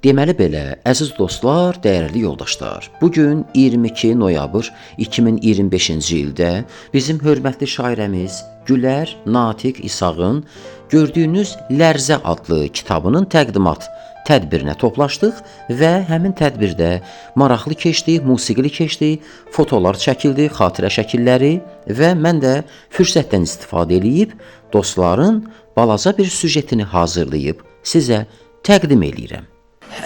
Deməli belə, əziz dostlar, dəyərli yoldaşlar, bu gün 22 noyabr 2025-ci ildə bizim hörmətli şairəmiz Gülər Natiq İsağın gördüyünüz Lərzə adlı kitabının təqdimat tədbirinə toplaşdıq və həmin tədbirdə maraqlı keçdi, musiqili keçdi, fotolar çəkildi, xatirə şəkilləri və mən də fürsətdən istifadə eləyib dostların balaca bir süjetini hazırlayıb sizə təqdim eləyirəm.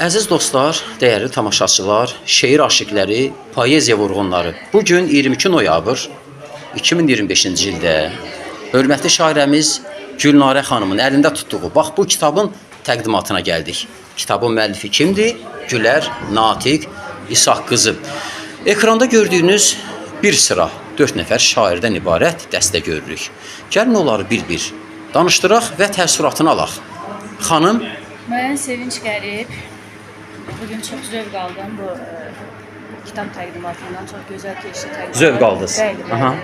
Əziz dostlar, dəyərli tamaşaçılar, şeir aşiqləri, poeziya vurğunları. Bu gün 22 noyabr 2025-ci ildə hörmətli şairəmiz Gülnarə xanımın əlində tutduğu bax bu kitabın təqdimatına gəldik. Kitabın müəllifi kimdir? Gülər Natiq İsaq qızı. Ekranda gördüyünüz bir sıra 4 nəfər şairdən ibarət dəstə görürük. Gəlin onları bir-bir danışdıraq və təəssüratını alaq. Xanım, Mən Sevinç Qərib. Bugün çox zövq aldım bu kitab təqdimatından. Çox gözəl keçdi təqdimat. Zövq aldınız. Bəli, bəli. Aha.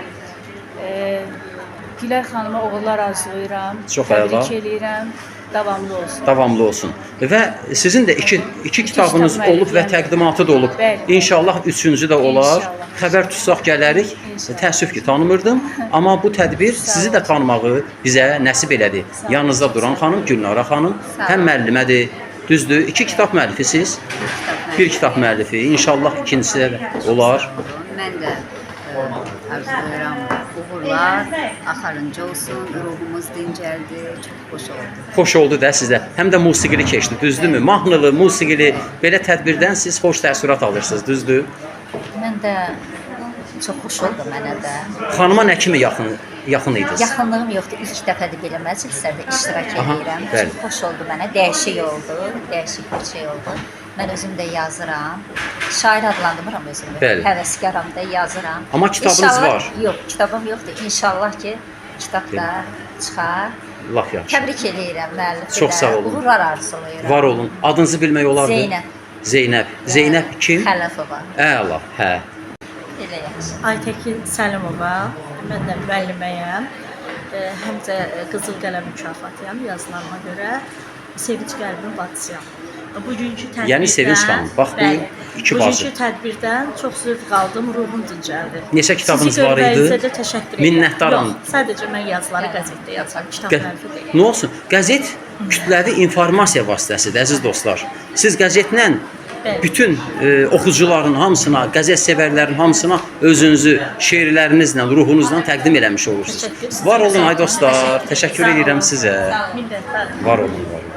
Gülər xanıma uğurlar arzulayıram. Çox əla. Təbrik eləyirəm. Davamlı olsun. Davamlı olsun. Və sizin də iki kitabınız kitab olub və müəllifiyəm. təqdimatı da olub. Bəli. İnşallah üçüncü də olar. İnşallah. Xəbər tutsaq gələrik. İnşallah. Təəssüf ki, tanımırdım, amma bu tədbir sizi də tanımağı bizə nəsib elədi. Sağ olun. Yanınızda duran xanım Gülnara xanım Sağ həm olun. müəllimədir, düzdür? İki kitab müəllifisiz. Bir kitab müəllifi. İnşallah ikincisi də olar. Mən də arzulayıram uğurlar, axarıncı olsun, ruhumuz dincəldi, çox xoş oldu. Xoş oldu da sizə. Həm də musiqili keçdi, düzdürmü? Mahnılı, musiqili belə tədbirdən siz xoş təəssürat alırsınız, düzdür? Mən də çox xoş oldu mənə də. Xanıma nə kimi yaxın idiniz? Yaxınlığım yoxdur. İlk dəfədir belə məclislərdə iştirak Aha, edirəm. bəli. Çox xoş oldu mənə. Dəyişik oldu, dəyişik bir şey oldu. Mən özüm də yazıram. Şair adlandırmıram özümü. Bəli. Həvəskaram da yazıram. Amma kitabınız İnşallah, var. Yox, kitabım yoxdur. İnşallah ki, kitab da çıxar. Lap yaxşı. Təbrik eləyirəm müəllifi Çox də. sağ olun. Uğurlar arzulayıram. Var olun. Adınızı bilmək olardı? Zeynəb. Zeynəb. Zeynəb kim? Xələfova. Əla, hə. Elə yaxşı. Aytəkin Səlimova, mən də müəlliməyəm. Həm də Qızıl Qələm mükafatıyam yazılarıma görə. Sevinç Qəribin bacısıyam. Bugünkü tədbirdən, Yəni Sevinç xanım, bax bu bəli, iki bacı. Bugünkü tədbirdən çox zövq aldım, ruhum dincəldi. Neçə kitabınız Sizi var idi? görməyinizə də təşəkkür edirəm. Minnətdaram. Yox, sadəcə mən yazıları qəzetdə yazıram, kitab müəllifi deyiləm. Nə olsun? Qəzet kütləvi informasiya vasitəsidir, əziz dostlar. Siz qəzetlə Bəli. bütün oxucuların hamısına, qəzet sevərlərin hamısına özünüzü şeirlərinizlə, ruhunuzla təqdim eləmiş olursunuz. Təşəkkür. Var olun ay dostlar. Təşəkkür Sağ edirəm olun. sizə. Minnətdaram. Var olun, var olun.